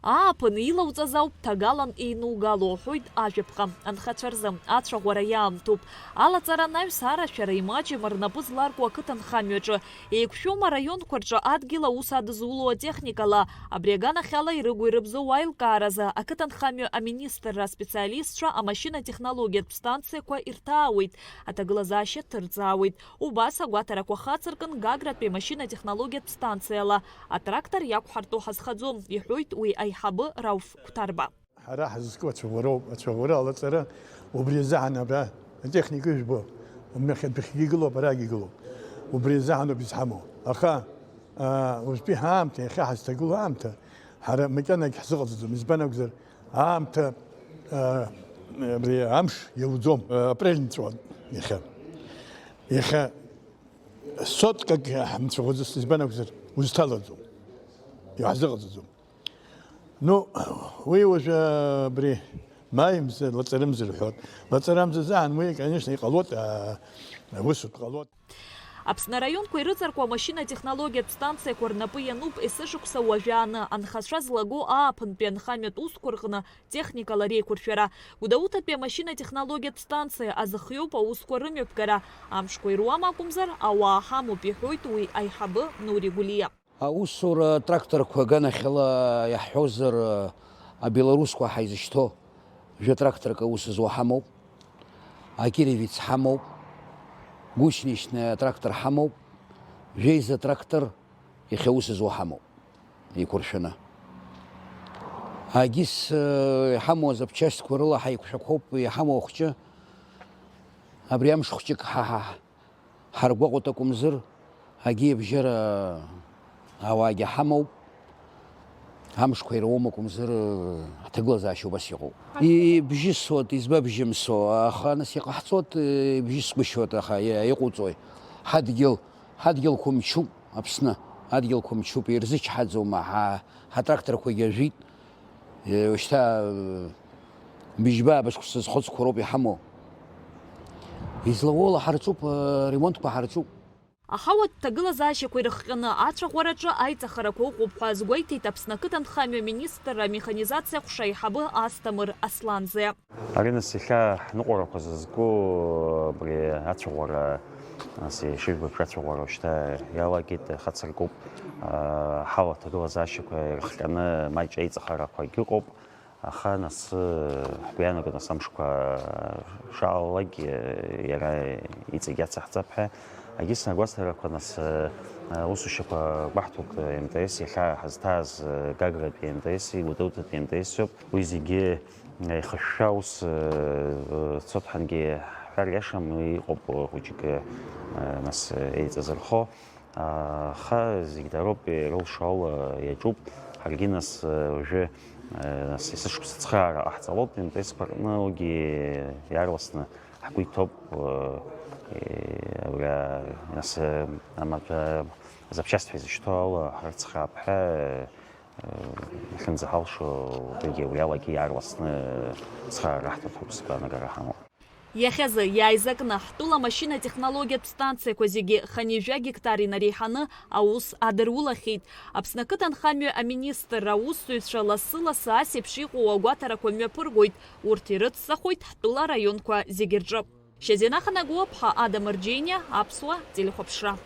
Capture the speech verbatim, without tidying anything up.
Ааԥын илауҵаз ауп ҭагалан еинугало, ҳәоит ажәаԥҟа. Анхацәа рзы ацәаӷәара иаамҭоуп. Алаҵара анаҩс арашәара имаҷым рнапы зларку ақыҭанхамҩаҿы. Еиқәшәома араионқәа рҿы адгьыл аус адызуло атехникала? Абри аганахьала ирыгу-ирыбзоу аилкааразы ақыҭанхамҩа аминистрра аспециалистцәа амашьынатехнологиатә станциақәа ирҭаауеит, аҭагылазаашьа ҭырҵаауеит. Убас агәаҭарақәа хацыркын Гагратәи амашьынатехнологиатә станциала атрактор иақәҳартәо ҳазхаӡом, иҳәоит уи аиҳабы Рауф Қәҭарба. Ҳара ҳазызку ацәаӷәароуп, ацәаӷәара алаҵара убри азыҳәан абра атехника ижәбо, нахьхьи адәахьгьы игылоуп, арагьы игылоуп. Убри азыҳәаноуп изҳамоу. Аха, аа, уажәтәи ҳаамҭа, иахьа ҳазҭагылоу аамҭа, ҳара макьанагь ҳзыҟаҵаӡом. Избан акәзар, аамҭа, аа, абри амш иауӡом, апрель нҵәон иахьа. Иахьа соткак ҳамцәаӷәаӡац, избан акәзар, узҭалаӡом, иаҳзыҟаҵаӡом. Ну, уи уажәы абри маи мза, лаҵарамза рҳәоит. Лаҵарамза азыҳәан уи, конечно, иҟалоит, аа, усутә ҟалоит. Аԥсны араионқәа ирыҵаркуа амашьынатехнологиатә станциақәа рнапы иануп есышықәса уажәааны анхацәа злаго ааԥынтәи анхамҩатә усқәа рҟны техникала реиқәыршәара. Гәдоуҭатәи амашьынатехнологиатә станциа азыхиоуп аусқәа рымҩаԥгара. Амшқәа ируам акәымзар, ауаа ҳамоуп, иҳәоит уи аиҳабы Нури Гәлиа. Аусура тракторқәа аганахьала иаҳҳәозар, абелорусқәа ҳаизышьҭоу жәа тракторк аус зуа ҳамоуп, акировец ҳамоуп, гусеничный трактор ҳамоуп, жәеиза трактор иахьа аус зуа ҳамоуп, еиқәыршәаны. Агьыс, э, иҳамоу азапчастьқәа рыла ҳаиқәшәақәоуп иҳамоу ахәҷы. Абри амш хәҷык ҳа, ҳа, ҳаргәаҟуеит акәымзар, агьи абжьара ауаагьы ҳамоуп, амшқәа ируам акәымзар, ҳҭагылазаашьа убас иҟоуп. Ибжьысуеит, избабжьымсуа, аха нас иҟаҳҵоит, ибжьысгәышьоит, аха иа-, иҟауҵои? Ҳадгьыл, ҳадгьылқәа мчуп, Аԥсны, адгьылқәа мчуп, ирзычҳаӡома, ҳа, ҳатракторқәагьы ажәит. Е, шьҭа, э, быжьба абасҟак сызхәыцқәа роуп иҳамоу. Излауоу ала ҳарҿуп, э, ремонтқәа ҳарҿуп. Аҳауатә ҭагылазаашьақәа ирыхҟьаны ацәаӷәараҿы аиҵахарақәа ыҟоуп ҳәа азгәеиҭеит Аԥсны ақыҭанхамҩа аминистрра амеханизациа ҟәша аиҳабы Асҭамыр Асланӡе. Ари нас иахьа ҳныҟәарақәа зызку абри ацәаӷәара, нас ишыжәбо еиԥш ацәаӷәара шьҭа иалагеит, хацыркуп, аҳауа ҭагылазаашьақәа ирыхҟьаны маҷ аиҵахарақәагь ыҟоуп, аха нас ҳгәы иаанагоит, нас амшқәа шаалалак иара иҵегь ацаҳҵап ҳәа. Агьыс агәасҭарақәа нас аусушьақәа гәаҳҭоит МТС, иахьа ҳазҭааз Гагратәи МТС-и Гәдоуҭатәи МТС-иоуп. Уи зегьы еихышәшәа аус, э, цоит ҳәангьы ҳҳәар иашам, иҟоуп хәыҷык, э, нас, э, еиҵазырхо. Аха зегь дароуп, ирылшо ала иаҿуп. Ҳаргьы нас, э, уажәы, э, нас есышықәса ацхыраара ҟаҳҵалоит, МТС-қәа рҟны уигьы иаарласны ҳгәы иҭоуп, э, э, абра, нас, э, амаҭәа запчасть ҳәа изышьҭоу ала ҳрыцхраап ҳәа, э, иахьынӡаҳалшо убригьы уи алагьы иаарласны цхыраара раҳҭоит ҳәа сгәаанагара ҳамоуп. Иахьазы иааизакны ҳтәыла амашьына-технологиатә станциақәа зегьы хынҩажәа гектар инареиҳаны аус адырулахьеит. Аԥсны ақыҭанхамҩа аминистрра аусзуҩцәа лассы-лассы ас еиԥш иҟоу агәаҭарақәа мҩаԥыргоит. Урҭ ирыцҵахоит ҳтәыла араионқәа зегьы рҿы. Шьазина Ханагәыаԥҳа, Адам Арџьениа, Аԥсуа телехәаԥшра.